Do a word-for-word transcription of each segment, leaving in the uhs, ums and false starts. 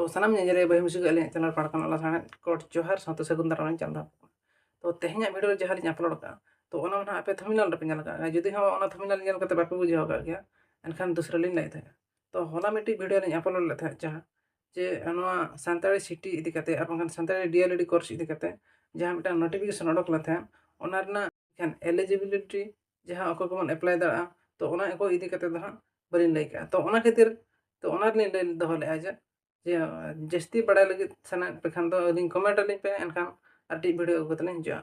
ᱛᱚ ᱥᱟᱱᱟᱢ ᱧᱮᱧᱮᱞᱤᱭᱟᱹ ᱵᱚᱭᱦᱟ ᱢᱤᱥᱤ ᱠᱚ ᱟᱹᱞᱤᱧᱟᱜ ᱪᱮᱱᱮᱞ ᱯᱟᱲᱟ ᱠᱷᱚᱱ ᱟᱞᱟᱝ ᱥᱟᱶᱦᱮᱫ ᱠᱚᱴ ᱡᱚᱦᱟᱨ ᱥᱟᱶᱛᱮ ᱥᱟᱹᱜᱩᱱ ᱫᱟᱨᱟᱢ ᱞᱤᱧ ᱪᱟᱞ ᱫᱚᱦᱚ ᱠᱟᱜ ᱠᱟᱱᱟ᱾ ᱛᱚ ᱛᱮᱦᱮᱧᱟᱜ ᱵᱷᱤᱰᱤᱭᱳ ᱨᱮ ᱡᱟᱦᱟᱸ ᱞᱤᱧ ᱟᱯᱞᱳᱰ ᱠᱟᱜᱼᱟ, ᱛᱚ ᱚᱱᱟ ᱢᱟ ᱱᱟᱦᱟᱜ ᱟᱯᱮ ᱛᱷᱟᱢᱵᱽᱱᱮᱞ ᱨᱮᱯᱮ ᱧᱮᱞ ᱠᱟᱜ ᱜᱮᱭᱟ᱾ ᱡᱩᱫᱤ ᱦᱚᱸ ᱚᱱᱟ ᱛᱷᱟᱢᱵᱽᱱᱮᱞ ᱧᱮᱞ ᱠᱟᱛᱮ ᱵᱟᱯᱮ ᱵᱩᱡᱷᱟᱹᱣ ᱟᱠᱟᱫ ᱜᱮᱭᱟ, ᱮᱱᱠᱷᱟᱱ ᱫᱩᱥᱨᱟ ᱞᱤᱧ ᱞᱟᱹᱭ ᱛᱟᱦᱮᱸᱫ᱾ ᱛᱚ ᱦᱚᱞᱟ ᱢᱤᱫᱴᱤᱡ ᱵᱷᱤᱰᱤᱭᱳ ᱞᱤᱧ ᱟᱯᱞᱳᱰ ᱞᱮᱫ ᱛᱟᱦᱮᱸᱫ, ᱡᱟᱦᱟᱸ ᱡᱮ ᱱᱚᱣᱟ ᱥᱟᱱᱛᱟᱲᱤ ᱥᱤᱴᱤ ᱤᱫᱤ ᱠᱟᱛᱮ ᱟᱨ ᱵᱟᱝᱠᱷᱟᱱ ᱥᱟᱱᱛᱟᱲᱤ ᱰᱤ ᱮᱞ ᱮᱰ ᱠᱳᱨᱥ ᱤᱫᱤ ᱠᱟᱛᱮ ᱡᱟᱦᱟᱸ ᱢᱤᱫᱴᱟᱝ ᱱᱳᱴᱤᱯᱷᱤᱠᱮᱥᱚᱱ ᱚᱰᱚᱠ ᱞᱮᱱ ᱛᱟᱦᱮᱸᱫ, ᱚᱱᱟ ᱨᱮᱱᱟᱜ ᱮᱱᱠᱷᱟᱱ ᱮᱞᱤᱡᱤᱵᱤᱞᱤᱴᱤ ᱡᱟᱦᱟᱸ ᱚᱠᱚᱭ ᱠᱚᱵᱚᱱ ᱮᱯᱞᱟᱭ ᱫᱟᱲᱮᱭᱟᱜᱼᱟ, ᱛᱚ ᱚᱱᱟ ᱠᱚ ᱤᱫᱤ ᱠᱟᱛᱮ ᱫᱚ ᱦᱟᱸᱜ ᱵᱟᱹᱞᱤᱧ ᱞᱟᱹᱭ ᱠᱟᱜᱼᱟ᱾ ᱛᱚ ᱚᱱᱟ ᱠᱷᱟᱹᱛᱤᱨ, ᱛᱚ ᱚᱱᱟ ᱨᱮᱞᱤᱧ ᱞᱟᱹᱭ ᱫᱚᱦᱚ ᱞᱮᱫᱼᱟ ᱡᱮ, ᱡᱮ ᱡᱟᱹᱥᱛᱤ ᱵᱟᱲᱟᱭ ᱞᱟᱹᱜᱤᱫ ᱥᱟᱱᱟᱭᱮᱫ ᱯᱮ ᱠᱷᱟᱱ ᱫᱚ ᱟᱹᱞᱤᱧ ᱠᱚᱢᱮᱱᱴ ᱟᱹᱞᱤᱧ ᱯᱮ, ᱮᱱᱠᱷᱟᱱ ᱟᱨ ᱴᱤᱡ ᱵᱷᱤᱰᱤᱭᱳ ᱟᱹᱜᱩ ᱠᱟᱛᱮ ᱞᱤᱧ ᱦᱤᱡᱩᱜᱼᱟ᱾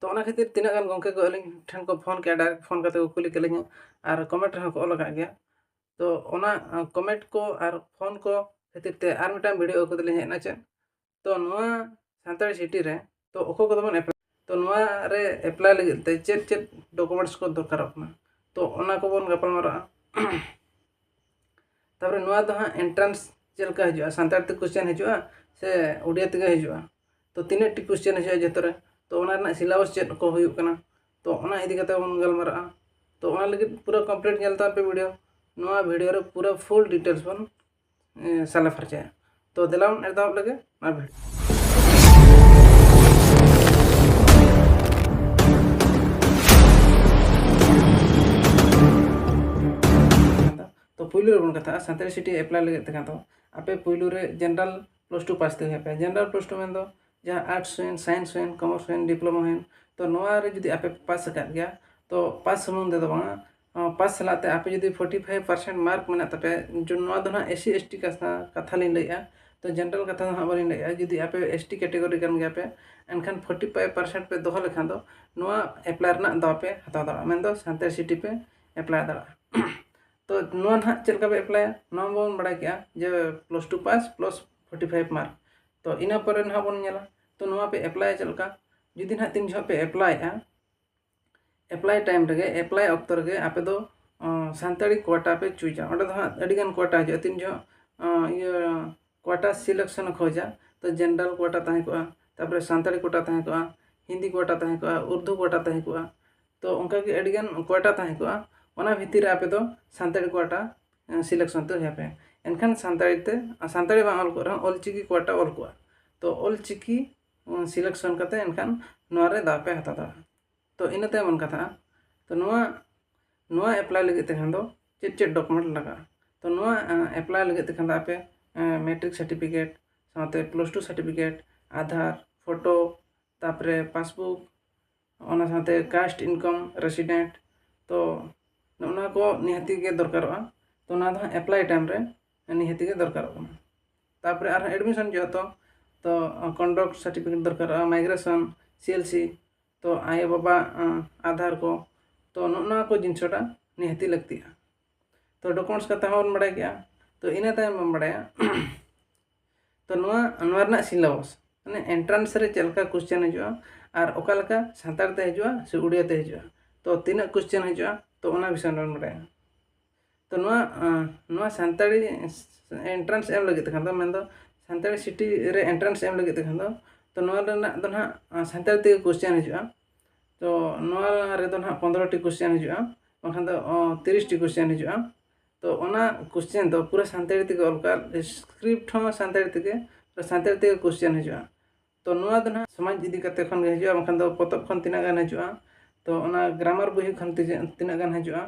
ᱛᱚ ᱚᱱᱟ ᱠᱷᱟᱹᱛᱤᱨ ᱛᱤᱱᱟᱹᱜ ᱜᱟᱱ ᱜᱚᱢᱠᱮ ᱠᱚ ᱟᱹᱞᱤᱧ ᱴᱷᱮᱱ ᱠᱚ ᱯᱷᱳᱱ ᱠᱮᱜᱼᱟ, ᱰᱟᱭᱨᱮᱠᱴ ᱯᱷᱳᱱ ᱠᱟᱛᱮ ᱠᱚ ᱠᱩᱞᱤ ᱠᱮᱫ ᱞᱤᱧᱟ, ᱟᱨ ᱠᱚᱢᱮᱱᱴ ᱨᱮᱦᱚᱸ ᱠᱚ ᱚᱞ ᱟᱠᱟᱫ ᱜᱮᱭᱟ᱾ ᱛᱚ ᱚᱱᱟ ᱠᱚᱢᱮᱱᱴ ᱠᱚ ᱟᱨ ᱯᱷᱳᱱ ᱠᱚ ᱠᱷᱟᱹᱛᱤᱨ ᱛᱮ ᱟᱨ ᱢᱤᱫᱴᱟᱝ ᱵᱷᱤᱰᱤᱭᱳ ᱟᱹᱜᱩ ᱠᱟᱛᱮ ᱞᱤᱧ ᱦᱮᱡ ᱮᱱᱟ᱾ ᱪᱮᱫ? ᱛᱚ ᱱᱚᱣᱟ ᱥᱟᱱᱛᱟᱲᱤ ᱥᱤᱴᱤ ᱨᱮ ᱛᱚ ᱚᱠᱚᱭ ᱠᱚᱫᱚ ᱵᱚᱱ ᱮᱯᱞᱟᱭ, ᱛᱚ ᱱᱚᱣᱟ ᱨᱮ ᱮᱯᱞᱟᱭ ᱞᱟᱹᱜᱤᱫ ᱛᱮ ᱪᱮᱫ ᱪᱮᱫ ᱰᱚᱠᱩᱢᱮᱱᱴᱥ ᱠᱚ ᱫᱚᱨᱠᱟᱨᱚᱜ ᱠᱟᱱᱟ, ᱛᱚ ᱚᱱᱟ ᱠᱚᱵᱚᱱ ᱜᱟᱯᱟᱞ ᱢᱟᱨᱟᱜᱼᱟ᱾ ᱛᱟᱨᱯᱚᱨᱮ ᱱᱚᱣᱟ ᱫᱚ ᱦᱟᱸᱜ ᱮᱱᱴᱨᱟᱱᱥ ᱪᱮᱫ ᱞᱮᱠᱟ ᱦᱤᱡᱩᱜᱼᱟ, ᱥᱟᱱᱛᱟᱲ ᱛᱮ ᱠᱚᱥᱪᱮᱱ ᱦᱤᱡᱩᱜᱼᱟ ᱥᱮ ᱩᱰᱤᱭᱟ ᱛᱮᱜᱮ ᱦᱤᱡᱩᱜᱼᱟ, ᱛᱚ ᱛᱤᱱᱟᱹᱜ ᱴᱤ ᱠᱚᱥᱪᱮᱱ ᱦᱤᱡᱩᱜᱼᱟ ᱡᱚᱛᱚ ᱨᱮ, ᱛᱚ ᱚᱱᱟ ᱨᱮᱱᱟᱜ ᱥᱤᱞᱟᱵᱟᱥ ᱪᱮᱫ ᱠᱚ ᱦᱩᱭᱩᱜ ᱠᱟᱱᱟ, ᱛᱚ ᱚᱱᱟ ᱤᱫᱤ ᱠᱟᱛᱮ ᱵᱚᱱ ᱜᱟᱞᱢᱟᱨᱟᱜᱼᱟ᱾ ᱛᱚ ᱚᱱᱟ ᱞᱟᱹᱜᱤᱫ ᱯᱩᱨᱟᱹ ᱠᱚᱢᱯᱞᱤᱴ ᱧᱮᱞ ᱛᱟᱵᱚᱱ ᱯᱮ ᱵᱷᱤᱰᱤᱭᱳ᱾ ᱱᱚᱣᱟ ᱵᱷᱤᱰᱤᱭᱳ ᱨᱮ ᱯᱩᱨᱟᱹ ᱯᱷᱩᱞ ᱰᱤᱴᱮᱞᱥ ᱵᱚᱱ ᱮ, ᱥᱟᱞᱟ ᱯᱷᱟᱨᱪᱟᱭᱟ᱾ ᱛᱚ ᱫᱮᱞᱟ ᱵᱚᱱ ᱮᱛᱚᱦᱚᱵ ᱞᱮᱜᱮ ᱱᱚᱣᱟ ᱵᱷᱤᱰᱤᱭᱳ᱾ ᱛᱚ ᱯᱩᱭᱞᱩ ᱨᱮᱵᱚᱱ ᱠᱟᱛᱷᱟᱜᱼᱟ ᱥᱟᱱᱛᱟᱲᱤ ᱥᱤᱴᱤ ᱮᱯᱞᱟᱭ ᱞᱟᱹᱜᱤᱫ ᱛᱮᱠᱷᱟᱱ ᱫᱚ ᱟᱯᱮ ᱯᱩᱭᱞᱩ ᱨᱮ ᱡᱮᱱᱟᱨᱟᱞ ᱯᱞᱟᱥ ᱴᱩ ᱯᱟᱥ ᱛᱮ ᱦᱩᱭᱩᱜ ᱯᱮ᱾ ᱡᱮᱱᱟᱨᱟᱞ ᱯᱞᱟᱥ ᱴᱩ ᱢᱮᱱᱫᱚ ᱡᱟᱦᱟᱸ ᱟᱨᱴᱥ ᱦᱩᱭᱮᱱ, ᱥᱟᱭᱮᱱᱥ ᱦᱩᱭᱮᱱ, ᱠᱚᱢᱟᱨᱥ ᱦᱩᱭᱮᱱ, ᱰᱤᱯᱞᱳᱢᱟ ᱦᱩᱭᱮᱱ, ᱛᱚ ᱱᱚᱣᱟ ᱨᱮ ᱡᱩᱫᱤ ᱟᱯᱮ ᱯᱮ ᱯᱟᱥ ᱟᱠᱟᱫ ᱜᱮᱭᱟ, ᱛᱚ ᱯᱟᱥ ᱥᱩᱢᱩᱝ ᱛᱮᱫᱚ ᱵᱟᱝᱟ, ᱚ, ᱯᱟᱥ ᱥᱟᱞᱟᱜ ᱛᱮ ᱟᱯᱮ ᱡᱩᱫᱤ ᱯᱷᱳᱨᱴᱤ ᱯᱷᱟᱭᱤᱵᱷ ᱯᱟᱨᱥᱮᱱᱴ ᱢᱟᱨᱠ ᱢᱮᱱᱟᱜ ᱛᱟᱯᱮᱭᱟ, ᱡᱩ-, ᱱᱚᱣᱟ ᱫᱚ ᱱᱟᱦᱟᱜ ᱮᱥ ᱥᱤ ᱮᱥ ᱴᱤ ᱠᱟᱛᱷᱟ, ᱠᱟᱛᱷᱟ ᱞᱤᱧ ᱞᱟᱹᱭᱮᱫᱼᱟ, ᱛᱚ ᱡᱮᱱᱟᱨᱟᱞ ᱠᱟᱛᱷᱟ ᱫᱚ ᱱᱟᱦᱟᱜ ᱵᱟᱹᱞᱤᱧ ᱞᱟᱹᱭᱮᱫᱼᱟ᱾ ᱡᱩᱫᱤ ᱟᱯᱮ ᱮᱥ ᱴᱤ ᱠᱮᱴᱮᱜᱚᱨᱤ ᱠᱟᱱ ᱜᱮᱭᱟ ᱯᱮ, ᱮᱱᱠᱷᱟᱱ ᱯᱷᱳᱨᱴᱤ ᱯᱷᱟᱭᱤᱵᱷ ᱯᱟᱨᱥᱮᱱᱴ ᱯᱮ ᱫᱚᱦᱚ ᱞᱮᱠᱷᱟᱱ ᱫᱚ ᱱᱚᱣᱟ ᱮᱯᱞᱟᱭ ᱨᱮᱱᱟᱜ ᱫᱟᱣ ᱯᱮ ᱦᱟᱛᱟᱣ ᱫᱟᱲᱮᱭᱟᱜᱼᱟ, ᱢᱮᱱᱫᱚ ᱥᱟᱱᱛᱟᱲᱤ ᱥᱤᱴᱤ ᱯᱮ ᱮᱯᱞᱟᱭ ᱫᱟᱲᱮᱭᱟᱜᱼᱟ᱾ ᱛᱚ ᱱᱚᱣᱟ ᱱᱟᱦᱟᱜ ᱪᱮᱫ ᱞᱮᱠᱟ ᱯᱮ ᱮᱯᱞᱟᱭᱟ, ᱱᱚᱣᱟ ᱵᱚᱱ ᱵᱟᱲᱟᱭ ᱠᱮᱜᱼᱟ ᱡᱮ ᱯᱞᱟᱥ ᱴᱩ ᱯᱟᱥ ᱯᱞᱟᱥ ᱯᱷᱳᱨᱴᱤ ᱯᱷᱟᱭᱤᱵᱷ ᱢᱟᱨᱠ᱾ ᱛᱚ ᱤᱱᱟᱹ ᱯᱚᱨᱮ ᱱᱟᱦᱟᱜ ᱵᱚᱱ ᱧᱮᱞᱟ, ᱛᱚ ᱱᱚᱣᱟ ᱯᱮ ᱮᱯᱞᱟᱭᱟ ᱪᱮᱫ ᱞᱮᱠᱟ? ᱡᱩᱫᱤ ᱱᱟᱦᱟᱜ ᱛᱤᱱ ᱡᱚᱦᱚᱜ ᱯᱮ ᱮᱯᱞᱟᱭᱮᱜᱼᱟ, ᱮᱯᱞᱟᱭ ᱴᱟᱭᱤᱢ ᱨᱮᱜᱮ, ᱮᱯᱞᱟᱭ ᱚᱠᱛᱚ ᱨᱮᱜᱮ ᱟᱯᱮ ᱫᱚ, ᱚ, ᱥᱟᱱᱛᱟᱲᱤ ᱠᱳᱣᱟᱴᱟ ᱯᱮ ᱪᱩᱡᱟ᱾ ᱚᱸᱰᱮ ᱫᱚ ᱦᱟᱸᱜ ᱟᱹᱰᱤᱜᱟᱱ ᱠᱳᱣᱟᱴᱟ ᱦᱤᱡᱩᱜᱼᱟ᱾ ᱛᱤᱱ ᱡᱚᱦᱚᱜ, ᱚ, ᱤᱭᱟᱹ, ᱠᱳᱣᱟᱴᱟ ᱥᱤᱞᱮᱠᱥᱚᱱ ᱠᱷᱚᱡᱟ, ᱛᱚ ᱡᱮᱱᱟᱨᱟᱞ ᱠᱳᱣᱟᱴᱟ ᱛᱟᱦᱮᱸ ᱠᱚᱜᱼᱟ, ᱛᱟᱨᱯᱚᱨᱮ ᱥᱟᱱᱛᱟᱲᱤ ᱠᱳᱣᱟᱴᱟ ᱛᱟᱦᱮᱸ ᱠᱚᱜᱼᱟ, ᱦᱤᱱᱫᱤ ᱠᱳᱣᱟᱴᱟ ᱛᱟᱦᱮᱸ ᱠᱚᱜᱼᱟ, ᱩᱨᱫᱩ ᱠᱳᱣᱟᱴᱟ ᱛᱟᱦᱮᱸ ᱠᱚᱜᱼᱟ᱾ ᱛᱚ ᱚᱱᱠᱟᱜᱮ ᱟᱹᱰᱤᱜᱟᱱ ᱠᱳᱣᱟᱴᱟ ᱛᱟᱦᱮᱸ ᱠᱚᱜᱼᱟ, ᱚᱱᱟ ᱵᱷᱤᱛᱤᱨ ᱨᱮ ᱟᱯᱮ ᱫᱚ ᱥᱟᱱᱛᱟᱲᱤ ᱠᱳᱣᱟᱴᱟ, ᱮ, ᱥᱤᱞᱮᱠᱥᱚᱱ ᱛᱮ ᱦᱩᱭ ᱟᱯᱮᱭᱟ᱾ ᱮᱱᱠᱷᱟᱱ ᱥᱟᱱᱛᱟᱲᱤ ᱛᱮ, ᱥᱟᱱᱛᱟᱲᱤ ᱵᱟᱝ ᱚᱞ ᱠᱚᱜ ᱨᱮᱦᱚᱸ ᱚᱞᱪᱤᱠᱤ quota ᱚᱞ ᱠᱚᱜᱼᱟ᱾ ᱛᱚ ᱚᱞᱪᱤᱠᱤ selection ᱠᱟᱛᱮ ᱮᱱᱠᱷᱟᱱ ᱱᱚᱣᱟ ᱨᱮ ᱫᱟᱣ ᱯᱮ ᱦᱟᱛᱟᱣ ᱫᱟᱲᱮᱭᱟᱜᱼᱟ᱾ ᱛᱚ ᱤᱱᱟᱹ ᱛᱟᱭᱚᱢ ᱵᱚᱱ ᱠᱟᱛᱷᱟᱜᱼᱟ᱾ ᱛᱚ ᱱᱚᱣᱟ ᱱᱚᱣᱟ apply ᱞᱟᱹᱜᱤᱫ ᱛᱮᱠᱷᱟᱱ ᱫᱚ ᱪᱮᱫ ᱪᱮᱫ document ᱞᱟᱜᱟᱜᱼᱟ? ᱛᱚ ᱱᱚᱣᱟ apply ᱞᱟᱹᱜᱤᱫ ᱛᱮᱠᱷᱟᱱ ᱫᱚ ᱟᱯᱮ matric certificate ᱥᱟᱶᱛᱮ plus two certificate, Aadhaar, photo, ᱛᱟᱯᱚᱨᱮ passbook, ᱚᱱᱟ ᱥᱟᱶᱛᱮ caste income, resident, ᱛᱚ ᱱᱚᱜᱼᱚ ᱱᱚᱣᱟ ᱠᱚ ᱱᱤᱦᱟᱹᱛᱤ ᱜᱮ ᱫᱚᱨᱠᱟᱨᱚᱜᱼᱟ᱾ ᱛᱚ ᱱᱚᱣᱟ ᱫᱚ ᱦᱟᱸᱜ apply time ᱨᱮ ᱱᱤᱦᱟᱹᱛᱤ ᱜᱮ ᱫᱚᱨᱠᱟᱨᱚᱜ ᱠᱟᱱᱟ᱾ ᱛᱟᱯᱚᱨᱮ ᱟᱨᱦᱚᱸ admission ᱡᱚᱦᱚᱜ ᱛᱚ, ᱛᱚ conduct certificate ᱫᱚᱨᱠᱟᱨᱚᱜᱼᱟ, migration, C L C, ᱛᱚ ᱟᱭᱳᱼᱵᱟᱵᱟ ᱟᱸ, ᱟᱫᱷᱟᱨ ᱠᱚ, ᱛᱚ ᱱᱚᱜᱼᱚ ᱱᱚᱣᱟ ᱠᱚ ᱡᱤᱱᱤᱥᱴᱟ ᱱᱤᱦᱟᱹᱛᱤ ᱞᱟᱹᱠᱛᱤᱜᱼᱟ᱾ ᱛᱚ documents ᱠᱟᱛᱷᱟ ᱦᱚᱸᱵᱚᱱ ᱵᱟᱲᱟᱭ ᱠᱮᱜᱼᱟ᱾ ᱛᱚ ᱤᱱᱟᱹ ᱛᱟᱭᱚᱢ ᱵᱚᱱ ᱵᱟᱲᱟᱭᱟ ᱛᱚ ᱱᱚᱣᱟ ᱱᱚᱣᱟ ᱨᱮᱱᱟᱜ syllabus, ᱢᱟᱱᱮ entrance ᱨᱮ ᱪᱮᱫ ᱞᱮᱠᱟ question ᱦᱤᱡᱩᱜᱼᱟ ᱟᱨ ᱚᱠᱟ ᱞᱮᱠᱟ ᱥᱟᱱᱛᱟᱲ ᱛᱮ ᱦᱤᱡᱩᱜᱼᱟ ᱥᱮ ᱩᱲᱤᱭᱟ ᱛᱮ ᱦᱤᱡᱩᱜᱼᱟ, ᱛᱚ ᱛᱤᱱᱟᱹᱜ question ᱦᱤᱡᱩᱜᱼᱟ, ᱛᱚ ᱚᱱᱟ ᱵᱤᱥᱚᱭ ᱵᱚᱱ ᱵᱟᱲᱟᱭᱟ᱾ ᱛᱚ ᱱᱚᱣᱟ ᱟᱸ, ᱱᱚᱣᱟ ᱥᱟᱱᱛᱟᱲᱤ entrance ᱮᱢ ᱞᱟᱹᱜᱤᱫ ᱛᱮᱠᱷᱟᱱ ᱫᱚ, ᱢᱮᱱᱫᱚ ᱥᱟᱱᱛᱟᱲᱤ ᱥᱤᱴᱤ ᱨᱮ entrance ᱮᱢ ᱞᱟᱹᱜᱤᱫ ᱛᱮᱠᱷᱟᱱ ᱫᱚ, ᱛᱚ ᱱᱚᱣᱟ ᱨᱮᱱᱟᱜ ᱫᱚ ᱱᱟᱦᱟᱜ ᱟᱸ, ᱥᱟᱱᱛᱟᱲᱤ ᱛᱮᱜᱮ question ᱦᱤᱡᱩᱜᱼᱟ᱾ ᱛᱚ ᱱᱚᱣᱟ ᱨᱮᱫᱚ ᱱᱟᱦᱟᱜ ᱯᱚᱱᱫᱽᱨᱚ ᱴᱤ question ᱦᱤᱡᱩᱜᱼᱟ, ᱵᱟᱝᱠᱷᱟᱱ ᱫᱚ ᱚ, ᱛᱤᱨᱤᱥ ᱴᱤ question ᱦᱤᱡᱩᱜᱼᱟ᱾ ᱛᱚ ᱚᱱᱟ question ᱫᱚ ᱯᱩᱨᱟᱹ ᱥᱟᱱᱛᱟᱲᱤ ᱛᱮᱜᱮ ᱚᱞ ᱠᱟᱜᱼᱟ, script ᱦᱚᱸ ᱥᱟᱱᱛᱟᱲᱤ ᱛᱮᱜᱮ, ᱯᱩᱨᱟᱹ ᱥᱟᱱᱛᱟᱲᱤ ᱛᱮᱜᱮ question ᱦᱤᱡᱩᱜᱼᱟ᱾ ᱛᱚ ᱱᱚᱣᱟ ᱫᱚ ᱱᱟᱦᱟᱜ ᱥᱚᱢᱟᱡᱽ ᱤᱫᱤ ᱠᱟᱛᱮ ᱠᱷᱚᱱ ᱜᱮ ᱦᱤᱡᱩᱜᱼᱟ, ᱵᱟᱝᱠᱷᱟᱱ ᱫᱚ ᱯᱚᱛᱚᱵ ᱠᱷᱚᱱ ᱛᱤᱱᱟᱹᱜ ᱜᱟᱱ ᱦᱤᱡᱩᱜᱼᱟ, ᱛᱚ ᱚᱱᱟ grammar ᱵᱳᱭ ᱠᱷᱚᱱ ᱛᱤᱡᱮ-, ᱛᱤᱱᱟᱹᱜ ᱜᱟᱱ ᱦᱤᱡᱩᱜᱼᱟ,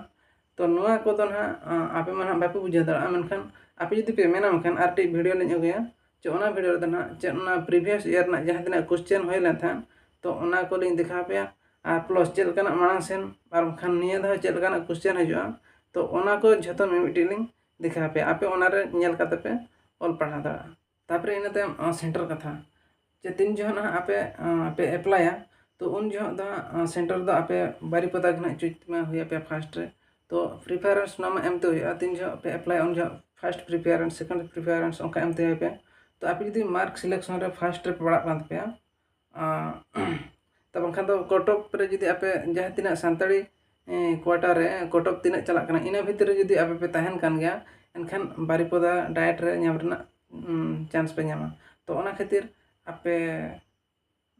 ᱛᱚ ᱱᱚᱣᱟ ᱠᱚᱫᱚ ᱱᱟᱦᱟᱜ ᱟᱸ, ᱟᱯᱮ ᱢᱟ ᱱᱟᱦᱟᱜ ᱵᱟᱯᱮ ᱵᱩᱡᱷᱟᱹᱣ ᱫᱟᱲᱮᱭᱟᱜᱼᱟ, ᱢᱮᱱᱠᱷᱟᱱ ᱟᱯᱮ ᱡᱩᱫᱤ ᱯᱮ ᱢᱮᱱᱟ ᱢᱮᱱᱠᱷᱟᱱ ᱟᱨ ᱴᱤᱡ video ᱞᱤᱧ ᱟᱹᱜᱩᱭᱟ, ᱪᱮ ᱚᱱᱟ video ᱨᱮᱫᱚ ᱱᱟᱦᱟᱜ ᱪᱮᱫ ᱚᱱᱟ previous year ᱨᱮᱱᱟᱜ ᱡᱟᱦᱟᱸ ᱛᱤᱱᱟᱹᱜ question ᱦᱩᱭ ᱞᱮᱱ ᱛᱟᱦᱮᱸᱫ, ᱛᱚ ᱚᱱᱟ ᱠᱚᱞᱤᱧ ᱫᱮᱠᱷᱟᱣ ᱯᱮᱭᱟ᱾ ᱟᱨ plus ᱪᱮᱫ ᱞᱮᱠᱟᱱᱟᱜ ᱢᱟᱲᱟᱝ ᱥᱮᱱ ᱟᱨ ᱵᱟᱝᱠᱷᱟᱱ ᱱᱤᱭᱟᱹ ᱫᱷᱟᱣ ᱪᱮᱫ ᱞᱮᱠᱟᱱᱟᱜ question ᱦᱤᱡᱩᱜᱼᱟ, ᱛᱚ ᱚᱱᱟ ᱠᱚ ᱡᱷᱚᱛᱚ ᱢᱤᱢᱤᱫᱴᱤᱡ ᱞᱤᱧ ᱫᱮᱠᱷᱟᱣ ᱯᱮᱭᱟ, ᱟᱯᱮ ᱚᱱᱟᱨᱮ ᱧᱮᱞ ᱠᱟᱛᱮ ᱯᱮ ᱚᱞ ᱯᱟᱲᱦᱟᱣ ᱫᱟᱲᱮᱭᱟᱜᱼᱟ᱾ ᱛᱟᱯᱚᱨᱮ ᱤᱱᱟᱹ ᱛᱟᱭᱚᱢ ᱟᱸ, center ᱠᱟᱛᱷᱟ, ᱡᱮ ᱛᱤᱱ ᱡᱚᱦᱚᱜ ᱱᱟᱦᱟᱜ ᱟᱯᱮ ᱟᱸ, ᱯᱮ ᱮᱯᱞᱟᱭᱟ, ᱛᱚ ᱩᱱ ᱡᱚᱦᱚᱜ ᱫᱚ ᱦᱟᱸᱜ ᱟᱸ, center ᱫᱚ ᱟᱯᱮ ᱵᱟᱨᱤᱯᱟᱫᱟ ᱜᱮ ᱱᱟᱦᱟᱜ choose ᱢᱟ ᱦᱩᱭ ᱟᱯᱮᱭᱟ first ᱨᱮ᱾ ᱛᱚ preference ᱱᱚᱣᱟ ᱢᱟ ᱮᱢ ᱛᱮ ᱦᱩᱭᱩᱜᱼᱟ, ᱛᱤᱱ ᱡᱚᱦᱚᱜ ᱯᱮ ᱮᱯᱞᱟᱭᱟ ᱩᱱ ᱡᱚᱦᱚᱜ first preference, second preference ᱚᱱᱠᱟ ᱮᱢ ᱛᱮ ᱦᱩᱭ ᱟᱯᱮᱭᱟ᱾ ᱛᱚ ᱟᱯᱮ ᱡᱩᱫᱤ mark selection ᱨᱮ first ᱨᱮ ᱯᱟᱲᱟᱜ ᱠᱟᱱ ᱛᱟᱯᱮᱭᱟ, ᱟᱸ, ᱛᱚ ᱵᱟᱝᱠᱷᱟᱱ ᱫᱚ ᱠᱚᱴᱚᱠ ᱨᱮ ᱡᱩᱫᱤ ᱟᱯᱮ ᱡᱟᱦᱟᱸ ᱛᱤᱱᱟᱹᱜ ᱥᱟᱱᱛᱟᱲᱤ ᱮᱸ, quarter ᱨᱮ ᱠᱚᱴᱚᱠ ᱛᱤᱱᱟᱹᱜ ᱪᱟᱞᱟᱜ ᱠᱟᱱᱟ, ᱤᱱᱟᱹ ᱵᱷᱤᱛᱤᱨ ᱨᱮ ᱡᱩᱫᱤ ᱟᱯᱮ ᱯᱮ ᱛᱟᱦᱮᱱ ᱠᱟᱱ ᱜᱮᱭᱟ, ᱮᱱᱠᱷᱟᱱ ᱵᱟᱨᱤᱯᱚᱫᱟ ᱰᱟᱭᱮᱴ ᱨᱮ ᱧᱟᱢ ᱨᱮᱱᱟᱜ ᱩᱸ, chance ᱯᱮ ᱧᱟᱢᱟ᱾ ᱛᱚ ᱚᱱᱟ ᱠᱷᱟᱹᱛᱤᱨ ᱟᱯᱮ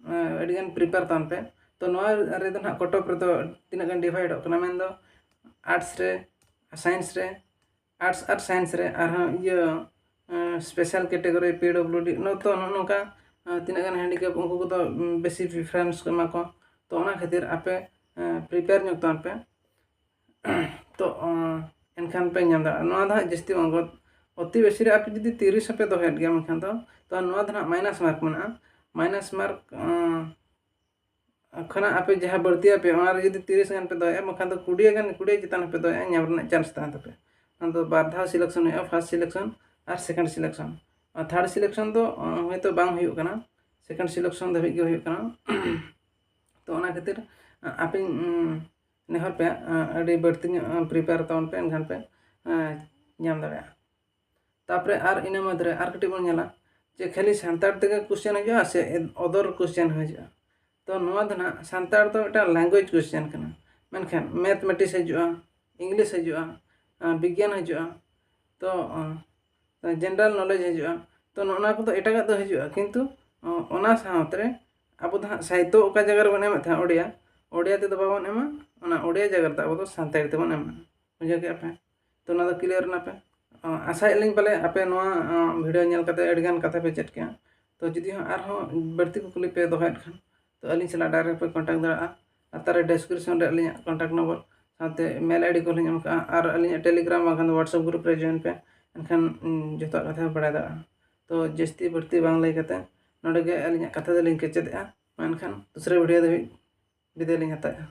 ᱮᱸ, ᱟᱹᱰᱤᱜᱟᱱ prepare ᱛᱟᱦᱮᱱ ᱯᱮ᱾ ᱛᱚ ᱱᱚᱣᱟ ᱨᱮᱫᱚ ᱱᱟᱦᱟᱜ ᱠᱚᱴᱚᱠ ᱨᱮᱫᱚ ᱛᱤᱱᱟᱹᱜ ᱜᱟᱱ ᱰᱤᱵᱷᱟᱭᱤᱰᱚᱜ ᱠᱟᱱᱟ, ᱢᱮᱱᱫᱚ ᱟᱨᱴᱥ ᱨᱮ, ᱥᱟᱭᱮᱱᱥ ᱨᱮ, ᱟᱨᱴᱥ ᱟᱨ ᱥᱟᱭᱮᱱᱥ ᱨᱮ ᱟᱨᱦᱚᱸ ᱤᱭᱟᱹ ᱥᱯᱮᱥᱟᱞ ᱠᱮᱴᱮᱜᱚᱨᱤ ᱯᱤᱰᱚᱵᱞᱤᱭᱩᱰᱤ ᱱᱚᱛᱚ ᱱᱚᱜᱼᱚ ᱱᱚᱝᱠᱟ ᱛᱤᱱᱟᱹᱜ ᱜᱟᱱ ᱦᱮᱱᱰᱤᱠᱮᱯ ᱩᱱᱠᱩ ᱠᱚᱫᱚ ᱵᱮᱥᱤ ᱯᱨᱤᱯᱷᱟᱨᱮᱱᱥ ᱠᱚ ᱮᱢᱟ ᱠᱚᱣᱟ᱾ ᱛᱚ ᱚᱱᱟ ᱠᱷᱟᱹᱛᱤᱨ ᱟᱯᱮ ᱯᱨᱤᱯᱮᱭᱟᱨ ᱧᱚᱜ ᱛᱟᱵᱚᱱ ᱯᱮ᱾ ᱛᱚ ᱮᱱᱠᱷᱟᱱ ᱯᱮ ᱧᱟᱢ ᱫᱟᱲᱮᱭᱟᱜᱼᱟ᱾ ᱱᱚᱣᱟ ᱫᱚ ᱦᱟᱸᱜ ᱡᱟᱹᱥᱛᱤ ᱵᱟᱝ ᱜᱚᱫ ᱚᱛᱤ ᱵᱮᱥᱤ ᱨᱮ ᱟᱯᱮ ᱡᱩᱫᱤ ᱛᱤᱨᱤᱥ ᱦᱚᱸᱯᱮ ᱫᱚᱦᱚᱭᱮᱫ ᱜᱮᱭᱟ ᱢᱮᱱᱠᱷᱟᱱ ᱫᱚ ᱛᱚ ᱱᱚᱣᱟ ᱫᱚ ᱦᱟᱸᱜ ᱢᱟᱭᱱᱟᱥ ᱢᱟᱨᱠ ᱢᱮᱱᱟᱜᱼᱟ᱾ ᱢᱟᱭᱱᱟᱥ ᱢᱟᱨᱠ ᱠᱷᱚᱱᱟᱜ ᱟᱯᱮ ᱡᱟᱦᱟᱸ ᱵᱟᱹᱲᱛᱤ ᱟᱯᱮ ᱚᱱᱟ ᱨᱮ ᱡᱩᱫᱤ ᱛᱤᱨᱤᱥ ᱜᱟᱱ ᱯᱮ ᱫᱚᱦᱚᱭᱟ ᱵᱟᱝᱠᱷᱟᱱ ᱫᱚ ᱠᱩᱲᱤ ᱜᱟᱱ ᱠᱩᱲᱤ ᱪᱮᱛᱟᱱ ᱦᱚᱸᱯᱮ ᱫᱚᱦᱚᱭᱟ ᱧᱟᱢ ᱨᱮᱱᱟᱜ ᱪᱟᱱᱥ ᱛᱟᱦᱮᱱ ᱛᱟᱯᱮᱭᱟ᱾ ᱚᱱᱟ ᱫᱚ ᱵᱟᱨ ᱫᱷᱟᱣ ᱥᱤᱞᱮᱠᱥᱚᱱ ᱦᱩᱭᱩᱜᱼᱟ, ᱯᱷᱟᱨᱥᱴ ᱥᱤᱞᱮᱠᱥᱚᱱ ᱟᱨ ᱥᱮᱠᱮᱱᱰ ᱥᱤᱞᱮᱠᱥᱚᱱ᱾ ᱟᱨ ᱛᱷᱟᱨᱰ ᱥᱤᱞᱮᱠᱥᱚᱱ ᱫᱚ ᱦᱚᱭᱛᱳ ᱵᱟᱝ ᱦᱩᱭᱩᱜ ᱠᱟᱱᱟ, ᱥᱮᱠᱮᱱᱰ ᱥᱤᱞᱮᱠᱥᱚᱱ ᱫᱷᱟᱹᱵᱤᱡ ᱜᱮ ᱦᱩᱭᱩᱜ ᱠᱟᱱᱟ᱾ ᱛᱚ ᱚᱱᱟ ᱠᱷᱟᱹᱛᱤᱨ ᱟᱯᱮᱧ ᱱᱮᱦᱚᱨ ᱯᱮ ᱟᱹᱰᱤ ᱵᱟᱹᱲᱛᱤ ᱧᱚᱜ ᱯᱨᱤᱯᱮᱭᱟᱨ ᱛᱟᱵᱚᱱ ᱯᱮ, ᱮᱱᱠᱷᱟᱱ ᱯᱮ ᱧᱟᱢ ᱫᱟᱲᱮᱭᱟᱜᱼᱟ᱾ ᱛᱟᱯᱚᱨᱮ ᱟᱨ ᱤᱱᱟᱹ ᱢᱩᱫᱽᱨᱮ ᱟᱨ ᱠᱟᱹᱴᱤᱡ ᱵᱚᱱ ᱧᱮᱞᱟ ᱡᱮ ᱠᱷᱟᱹᱞᱤ ᱥᱟᱱᱛᱟᱲ ᱛᱮᱜᱮ ᱠᱚᱥᱪᱮᱱ ᱦᱤᱡᱩᱜᱼᱟ ᱥᱮ ᱚᱫᱚᱨ ᱠᱚᱥᱪᱮᱱ ᱦᱤᱡᱩᱜᱼᱟ? ᱛᱚ ᱱᱚᱣᱟ ᱫᱚ ᱱᱟᱦᱟᱜ ᱥᱟᱱᱛᱟᱲ ᱫᱚ ᱢᱤᱫᱴᱟᱝ ᱞᱮᱝᱜᱩᱭᱮᱡᱽ ᱠᱚᱥᱪᱮᱱ ᱠᱟᱱᱟ, ᱢᱮᱱᱠᱷᱟᱱ ᱢᱮᱛᱷᱢᱮᱴᱤᱠᱥ ᱦᱤᱡᱩᱜᱼᱟ, ᱤᱝᱞᱤᱥ ᱦᱤᱡᱩᱜᱼᱟ, ᱵᱤᱜᱽᱜᱟᱱ ᱦᱤᱡᱩᱜᱼᱟ, ᱛᱚ ᱡᱮᱱᱟᱨᱮᱞ ᱱᱚᱞᱮᱡᱽ ᱦᱤᱡᱩᱜᱼᱟ᱾ ᱛᱚ ᱱᱚᱜᱼᱚ ᱱᱚᱣᱟ ᱠᱚᱫᱚ ᱮᱴᱟᱜᱟᱜ ᱫᱚ ᱦᱤᱡᱩᱜᱼᱟ, ᱠᱤᱱᱛᱩ ᱚᱱᱟ ᱥᱟᱶᱛᱮ ᱟᱵᱚ ᱫᱚ ᱦᱟᱸᱜ ᱥᱟᱦᱤᱛᱛᱚ ᱚᱠᱟ ᱡᱟᱭᱜᱟ ᱨᱮᱵᱚᱱ ᱮᱢᱮᱫ ᱛᱟᱦᱮᱸᱫ ᱳᱰᱤᱭᱟ, ᱳᱰᱤᱭᱟ ᱛᱮᱫᱚ ᱵᱟᱵᱚᱱ ᱮᱢᱟ, ᱚᱱᱟ ᱳᱰᱤᱭᱟ ᱡᱟᱭᱜᱟ ᱨᱮᱫᱚ ᱟᱵᱚ ᱫᱚ ᱥᱟᱱᱛᱟᱲᱤ ᱛᱮᱵᱚᱱ ᱮᱢᱟ᱾ ᱵᱩᱡᱷᱟᱹᱣ ᱠᱮᱜᱼᱟ ᱯᱮ? ᱛᱚ ᱱᱚᱣᱟ ᱫᱚ ᱠᱞᱤᱭᱟᱨ ᱮᱱᱟ ᱯᱮ᱾ ᱟᱸ, ᱟᱥᱟᱭᱮᱫ ᱞᱤᱧ ᱯᱟᱞᱮ ᱟᱯᱮ ᱱᱚᱣᱟ ᱵᱷᱤᱰᱤᱭᱳ ᱧᱮᱞ ᱠᱟᱛᱮ ᱟᱹᱰᱤᱜᱟᱱ ᱠᱟᱛᱷᱟ ᱯᱮ ᱪᱮᱫ ᱠᱮᱜᱼᱟ᱾ ᱛᱚ ᱡᱩᱫᱤ ᱦᱚᱸ ᱟᱨᱦᱚᱸ ᱵᱟᱹᱲᱛᱤ ᱠᱩᱠᱞᱤ ᱯᱮ ᱫᱚᱦᱚᱭᱮᱫ ᱠᱷᱟᱱ ᱛᱚ ᱟᱹᱞᱤᱧ ᱥᱟᱞᱟᱜ ᱰᱟᱭᱨᱮᱠᱴ ᱯᱮ ᱠᱚᱱᱴᱟᱠᱴ ᱫᱟᱲᱮᱭᱟᱜᱼᱟ᱾ ᱞᱟᱛᱟᱨ ᱨᱮ ᱰᱮᱥᱠᱨᱤᱯᱥᱚᱱ ᱨᱮ ᱟᱹᱞᱤᱧᱟᱜ ᱠᱚᱱᱴᱟᱠᱴ ᱱᱚᱢᱵᱚᱨ ᱥᱟᱶᱛᱮ ᱢᱮᱞ ᱟᱭᱰᱤ ᱠᱚᱞᱤᱧ ᱮᱢ ᱠᱟᱜᱼᱟ ᱟᱨ ᱟᱹᱞᱤᱧᱟᱜ ᱴᱮᱞᱤᱜᱨᱟᱢ ᱵᱟᱝᱠᱷᱟᱱ ᱫᱚ ᱦᱳᱣᱟᱴᱥᱮᱯ ᱜᱨᱩᱯ ᱨᱮ ᱡᱚᱭᱮᱱ ᱯᱮ, ᱮᱱᱠᱷᱟᱱ ᱩᱸ, ᱡᱚᱛᱚᱣᱟᱜ ᱠᱟᱛᱷᱟ ᱯᱮ ᱵᱟᱲᱟᱭ ᱫᱟᱲᱮᱭᱟᱜᱼᱟ᱾ ᱛᱚ ᱡᱟᱹᱥᱛᱤ ᱵᱟᱹᱲᱛᱤ ᱵᱟᱝ ᱞᱟᱹᱭ ᱠᱟᱛᱮ ᱱᱚᱰᱮ ᱜᱮ ᱟᱹᱞᱤᱧᱟᱜ ᱠᱟᱛᱷᱟ ᱫᱚᱞᱤᱧ ᱠᱮᱪᱮᱫᱮᱜᱼᱟ᱾ ᱢᱟ ᱮᱱᱠᱷᱟᱱ ᱫᱚᱥᱨᱟ ᱵᱷᱤᱰᱤᱭᱳ ᱫᱷᱟᱹᱵᱤᱡ ᱵᱤᱫᱟᱹᱭ ᱞᱤᱧ ᱦᱟᱛᱟᱣᱮᱜᱼᱟ᱾